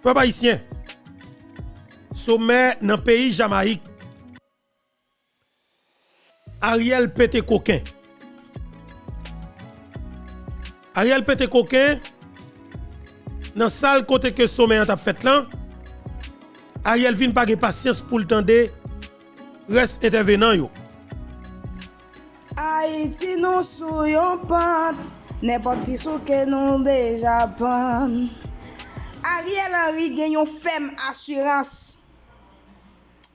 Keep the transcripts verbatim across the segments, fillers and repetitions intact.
Pèp ayisyen, somè nan peyi Jamayik. Ariel pete koken. Ariel pete koken nan sal kote ke somè an t ap fèt lan. Ariel vin pa gen pasyans pou l tande rès entèvenan yo. Ayiti, nou sou yon pant, nenpòt ti souke nou deja pann. Ariel Henry gen yon fèm asirans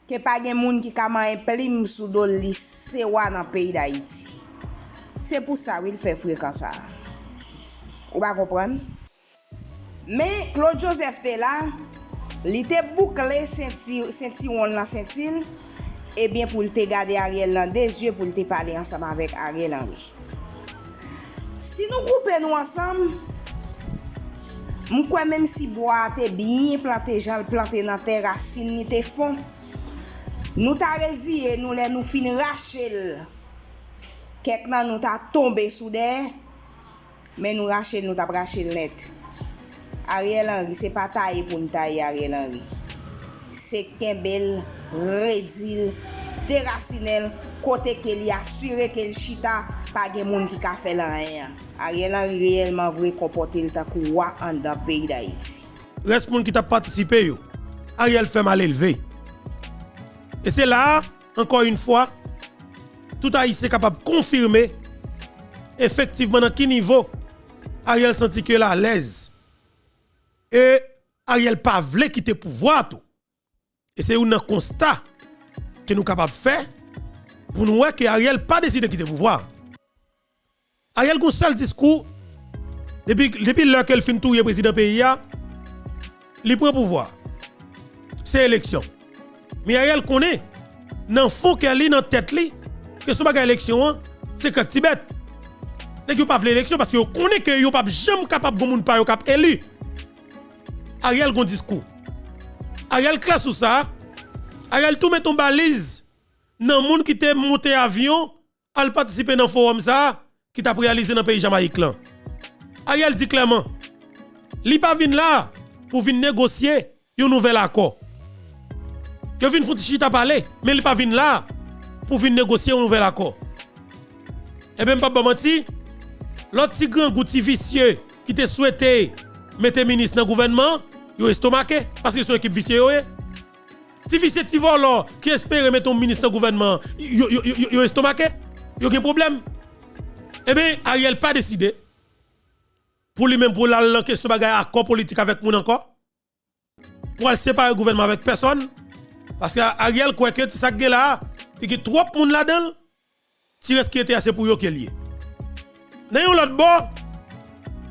ke pa gen moun ki ka manyen plim sou do l, li se wa nan peyi Dayiti. Se pou sa wi l fè frekan sa a. Ou pa konprann? Men Claude Joseph te la, li te boukle senti, sentiwon l nan senti l, ebyen pou l te gade Ariel nan de zye, pou l te pale ansanm avèk Ariel Henry. Si nou gwoupe nou ansanm, m kwè menm si bwa a te byen plante jan l plante nan tè, rasin li te fon, nou ta reziye nou lè nou fin rache l. Kèk nan nou ta tonbe sou dèyè, men nou rache l, nou t ap rache l nèt. Ariel Henry, se pa taye pou n taye Ariel Henry. Se kenbe l, redi l, derasinen l, kote ke li asire ke l chita, pa gen moun ki ka fè l anyen. Ariel Henry reyèlman vre konpòte l tankou wa anndan peyi Dayiti. Rès moun ki t ap patisipe yo, Ariel fè malelve. E se la a, ankò yon fwa, tout Ayisyen kapab konfime efektivman nan ki nivo Ariel santi ke l alèz. E Ariel pa vle kite pouvwa a tou. E se youn nan konsta ke nou kapab fè pou nou wè ke Ariel pa deside kite pouvwa a. Ariel gon sèl diskou, depi, depi lè ke l fin touye prezidan peyi a, li pran pouvwa. Se eleksyon. Men Ariel konnen, nan fon kè li, nan tèt li, kesyon bagay eleksyon an, se krèk ti bèt. Nèg yo pa vle eleksyon paske yo konnen ke yo p ap janm kapab gon moun pa yo k ap eli. Ariel gon diskou. Ariel klè sou sa. Ariel tou met yon baliz nan moun ki te monte avyon al patisipe nan fowòm sa a ki t ap reyalize nan peyi Jamayik lan. Ariel di klèman, li pa vin la pou vin negosye yon nouvèl akò. Yo vin fè yon ti chita pale, men li pa vin la pou vin negosye yon nouvèl akò. Ebyen, m p ap ba w manti, lòt ti grangou, ti visye ki te swete mete minis nan gouvènman an, yo estomake, paske se yon ekip visye yo ye. Ti visye, ti vòlò ki espere mete yon minis nan gouvènman an, yo, yo, yo, yo, yo estomake, yo gen pwoblèm. Ebyen, Ariel pa deside pou li menm pou l al nan kesyon bagay akò politik avèk moun ankò, pou al separe gouvènman avèk pèsòn, paske Ariel kwè ke ti sa k gen la a, li gen twòp moun ladan l, ti rès ki rete a se pou yo ke l ye. Nan yon lòt bò,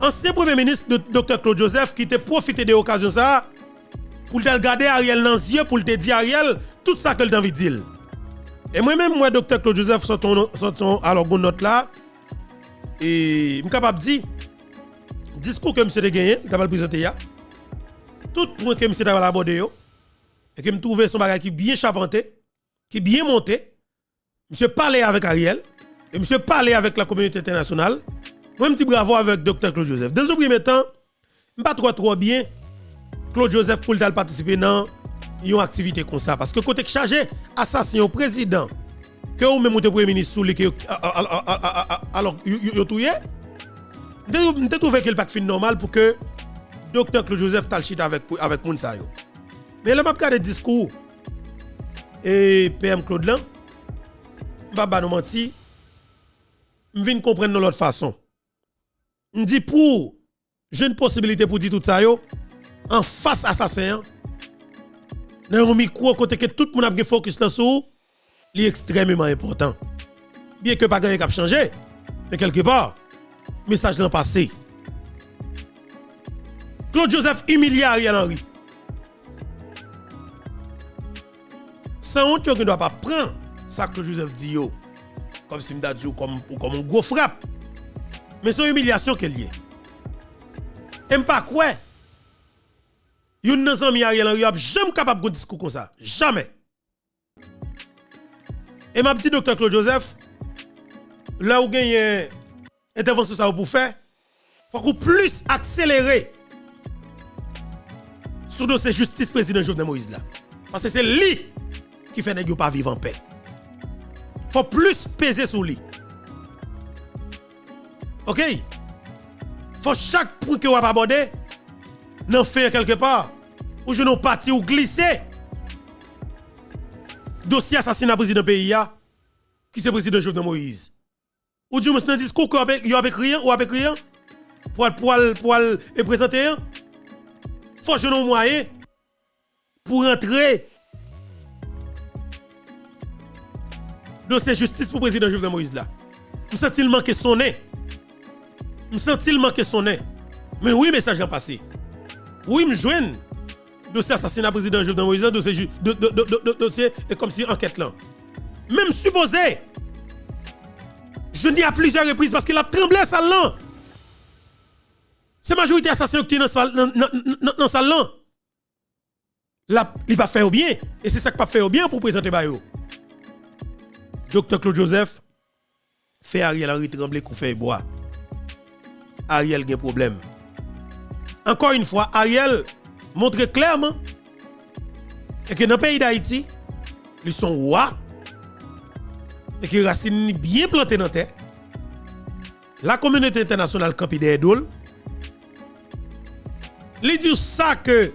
ansyen premye minis, do-, doktè Claude Joseph, ki te pwofite de okazyon sa a pou l t al gade Ariel nan zye, pou l te di Ariel tout sa ke l t anvi di l. E mwen menm, m wè doktè Claude Joseph sot yon, sot yon, alò, gon nòt la, e m kapab di, diskou ke misye te genyen, li t ap al prezante a, tout pwen ke misye t ap al abòde yo, e ke m twouve se yon bagay ki byen chapante, ki byen monte, misye pale avèk Ariel, e misye pale avèk la kominote entènasyonal. Mwen, m di bravo avèk doktè Claude Joseph. Dans un premier temps, m pa t wè twò byen Claude Joseph pou l t al patisipe nan yon aktivite konsa. Paske kote k chaje asasen yon prezidan, ke ou menm ou te premye minis sou li, ke yo, a, a, a, a, a, a, alò, yo, yo, yo touye, m te, m te twouve ke l pa t fin nòmal pou ke doktè Claude Joseph t al chita avèk, avèk moun sa yo. Men lè m ap gade diskou, e, P M Claude lan, m p ap ba nou manti, m vin konprann nan lòt fason. M di pou w jwenn posibilite pou di tout sa yo anfas asasen an, nan yon mikwo kote ke tout moun ap gen fokis lan sou ou, li ekstrèmeman enpòtan. Byenke pa gen anyen k ap chanje, men kèlkepa, mesaj lan pase. Claude Joseph imilye Ariel Henry. Sanwont yo gen dwa pa pran sa Claude Joseph di yo kòmsi m ta di w kòm, ou kòm yon gwo frap. Men se yon imilyasyon ke l ye. E m pa kwè youn nan zanmi Ariel Henry yo ap janm kapab gon diskou konsa. Jamè. E m ap di doktè Claude Joseph, lè ou genyen entèvansyon sa yo pou fè, fòk ou plis akselere. sou dosye jistis prezidan Jovenel Moïse la. Paske se li ki fè nèg yo pa viv anpè. Fò plis peze sou li. Oke? Fò chak pwen ke w ap abòde, nan fen an kèlkepa, ou jwenn yon pati ou glise. Dosye asasina prezidan peyi a, ki se prezidan Jovenel Moïse. Ou di mwen nan diskou ke yo ap, yo ap ekri an, ou ap ekri an, pou al, pou al, pou al e prezante an. Fò jwenn yon mwayen pou rantre dosye jistis pou prezidan Jovenel Moïse la. M santi l manke sonnen. M santi l manke sonnen. Men wi, mesaj lan pase. Wi, m jwenn dosye asasina prezidan Jovenel Moïse la, dosye, ju- do- do- do- do- do- dosye, e kòmsi ankèt lan. Men m sipoze jwenn li a plizyè repriz paske l ap tranble sal lan. Se majorite asasen yo ki te nan sal, nan, nan, nan, nan sal lan. L ap, li p ap fè yo byen. E se sa k p ap fè yo byen pou prezante ba yo. Doktè Claude Joseph fè Ariel Henry tranble kou fèy bwa. Ariel gen pwoblèm. Ankò yon fwa, Ariel montre klèman e ke nan peyi Dayiti, li se yon wa e ke rasin li byen plante nan tè. Lakominote entènasyonal kanpe dèyè do l. Li di w sa ke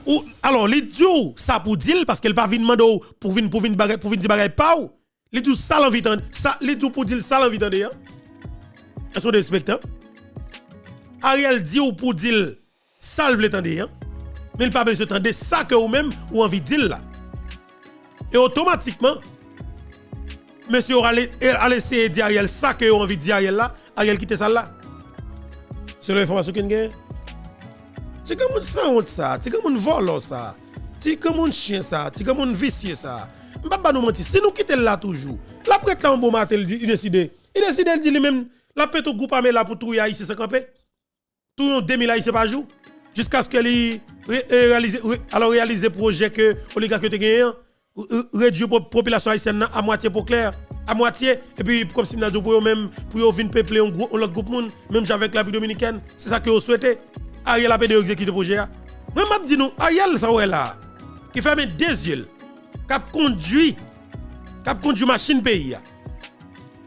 ou, alò, li di w sa pou di l, paske l pa vin mande w pou vin, pou vin bagay, pou vin di bagay pa w. Li di w sa l anvi tande, sa, li di w pou di l sa l anvi tande an. Èske w derespektan? Ariel di w pou di l sa l vle tande an, men l pa bezwen tande sa ke ou menm ou anvi di l la. E otomatikman, mesye yo ale, al eseye di Ariel sa ke yo anvi di Ariel la, Ariel kite sal la. Selon enfòmasyon ke n genyen. Ti granmoun sanwont sa, ti granmoun vòlò sa, ti granmoun chen sa, ti granmoun visye sa. M p ap ba nou manti, si nou kite l la toujou, l ap ret la yon bon maten, li di, li deside, li deside, li di li menm, l ap mete yon gwoup ame la pou touye Ayisyen san kanpe. Touye yon de mil Ayisyen pa jou, jiskaske li re- e reyalize, re- alò reyalize pwojè ke oligak yo te genyen an, re- re- redui po- popilasyon ayisyèn nan a mwatye po klè, a mwatye, epi kòmsi m ta di w pou yo menm, pou yo vin peple yon gwo- yon lòt gwoup moun, menm jan avèk Repiblik Dominikèn, se sa ke yo swete. Ariel ap ede yo egzekite pwojè a. Mwen, m ap di nou, Ariel, sa w wè la a, ki fèmen de zye l, k ap kondui, k ap kondui machin peyi a,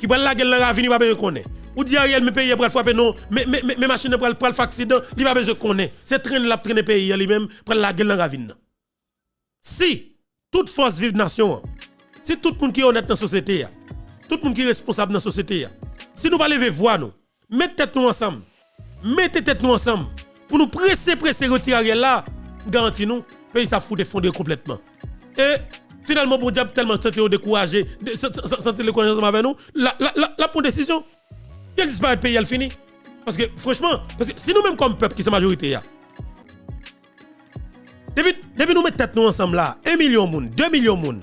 ki pral lage l nan ravin, li pa bezwen konnen. Ou di Ariel, men peyi a pral frape, non, men, men, men, men machin nan pral, pral fè aksidan, li pa bezwen konnen. Se trennen l ap trennen peyi a li menm, pral lage l nan ravin nan. Si tout fòs viv nasyon an, si tout moun ki onèt nan sosyete a, tout moun ki responsab nan sosyete a, si nou pa leve vwa nou, met tèt nou ansanm, mete tèt nou ansanm pou nou prese, prese retire Ariel la, m garanti nou, peyi sa ap fout efondre konplètman. E finalman, Bondye ap tèlman santi yo dekouraje, de- sa- sa- santi l dekouraje ansanm avè nou, l a- l a- l a- l ap pran desizyon. Ke l disparèt, peyi a l fini. Paske, franchman, paske si nou menm kòm pèp ki se majorite a, depi, depi nou met tèt nou ansanm la, en milyon moun, de milyon moun,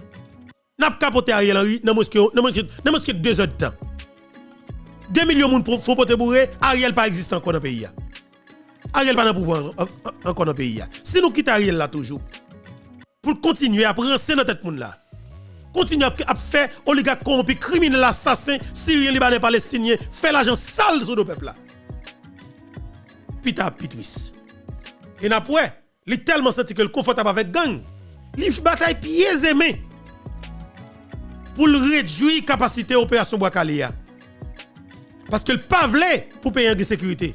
n ap kapote Ariel Henry nan mwens ke, nan mwens ke, nan mwens ke de zè d tan. De milyon moun pou- fon pote boure, Ariel pa egziste ankò nan peyi a. Ariel pa nan pouvwa an- an- an- ankò nan peyi a. Si nou kite Ariel la toujou, pou l kontinye ap ranse nan tèt moun la, kontinye ap, ap fè oligak kowonpi, kriminèl, asasen, siryen, libanè, palestinyen, fè lajan sal sou do pèp la, pita ap pi tris. E n ap wè, li tèlman santi ke l konfòtab avèk gang, li batay pye e men pou l redui kapasite operasyon Bwa Kale a. Paske l pa vle pou peyi an gen sekirite.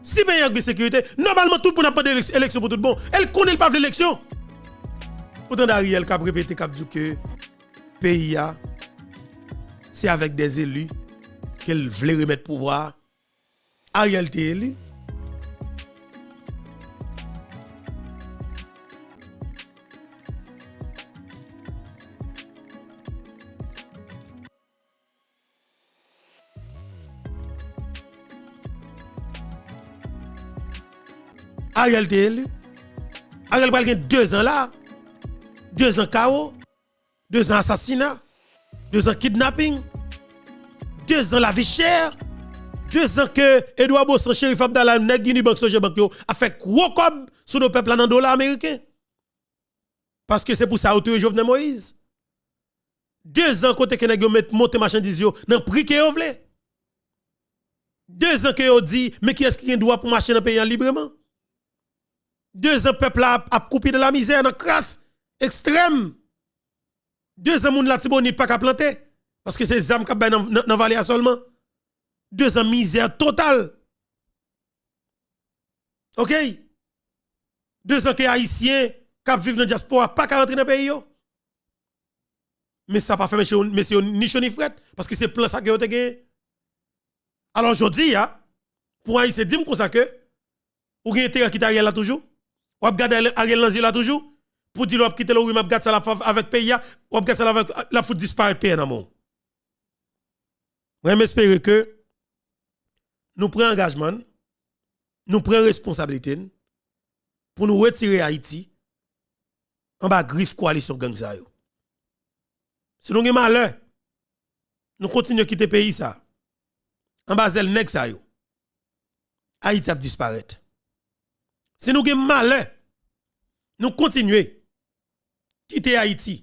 Si peyi an gen sekirite, nòmalman tout moun ap mande elek- eleksyon pou tout bon. E l konnen l pa vle eleksyon. Ou tande Ariel k ap repete, k ap di w ke peyi a, se avèk dè zeli ke l vle remèt pouvwa a. Ariel te eli. Ariel te eli. Ariel pral gen de zan la. De zan kawo. De zan asasina. De zan kidnaping. De zan lavi chè. De zan ke Edouard Baussan, Cherif Abdallah, nèg Unibank, Sogebank yo ap fè gwo kòb sou do pèp la nan dola ameriken. Paske se pou sa yo touye Jovenel Moïse. De zan kote ke nèg yo met monte machandiz yo nan pri ke yo vle. De zan ke yo di, men kiyès ki gen dwa pou mache nan peyi an libreman. Dezan pèp la ap, ap koupi nan lamizè, nan kras ekstrèm. Dezan moun Latibonit pa ka plante, paske se zam k ap bay nan, nan, nan vale a sèlman. Dezan mizè total. Oke? Dezan ke Ayisyen k ap viv nan dyaspora pa ka rantre nan peyi yo. Men sa pa fè mesye yo, mesye yo ni cho ni frèt, paske se plan sa ke yo te genyen. Alò, jodi a, pou Ayisyen di m konsa ke ou gen enterè kite Ariel la toujou, w ap gade Ariel nan zye la toujou, pou di l w ap kite l, wi, m ap gad sa l ap fè avèk peyi a, w ap gad sa l ap, l ap fout disparèt peyi a nan men w. Mwen, m espere ke nou pran angajman n, nou pran responsablite n, pou nou retire Ayiti anba grif koalisyon gang sa yo. Si nou gen malè, nou kontinye kite peyi sa, anba zèl nèg sa yo, Ayiti ap disparèt. Si nou gen malè, nou kontinye kite Ayiti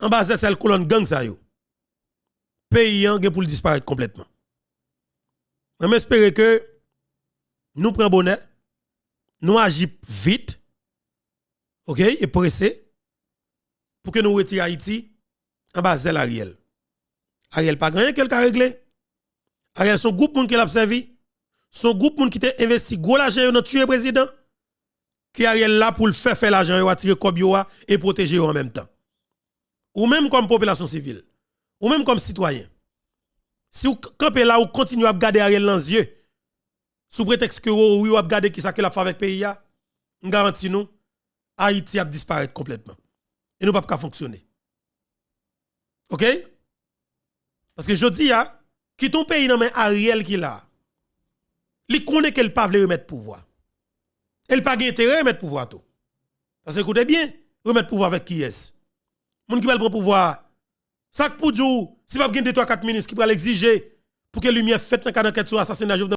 anba zèl sèl kolòn gang sa yo, peyi an gen pou l disparèt konplètman. Mwen, m espere ke nou pran bonè, nou aji vit, oke, e prese, pou ke nou retire Ayiti anba zèl Ariel. Ariel pa gen anyen ke l ka regle. Ariel se yon gwoup moun ke l ap sèvi. Se yon gwoup moun ki te envesti gwo lajan yo nan tiye prezidan. Ke Ariel la pou l fè, fè lajan yo a, tire kòb yo a, e pwoteje yo an menm tan. Ou menm kòm popilasyon sivil, ou menm kòm sitwayen, si w k-, kanpe la, ou kontinye ap gade Ariel nan zye, sou pretèks ke, o wi, w ap gade kisa ke l ap fè avèk peyi a, m garanti nou, Ayiti ap disparèt konplètman. E nou p ap ka fonksyone. Oke? Paske jodi a, kite yon peyi nan men Ariel ki la, li konnen ke l pa vle remèt pouvwa. E l pa gen enterè remèt pouvwa tou. Paske koute byen, remèt pouvwa avèk kiyès? Moun ki pral pran pouvwa a, sa k pou di w, si p ap gen de, twa, kat minis ki pral egzije pou ke limyè fèt nan kad ankèt sou asasina Jovenel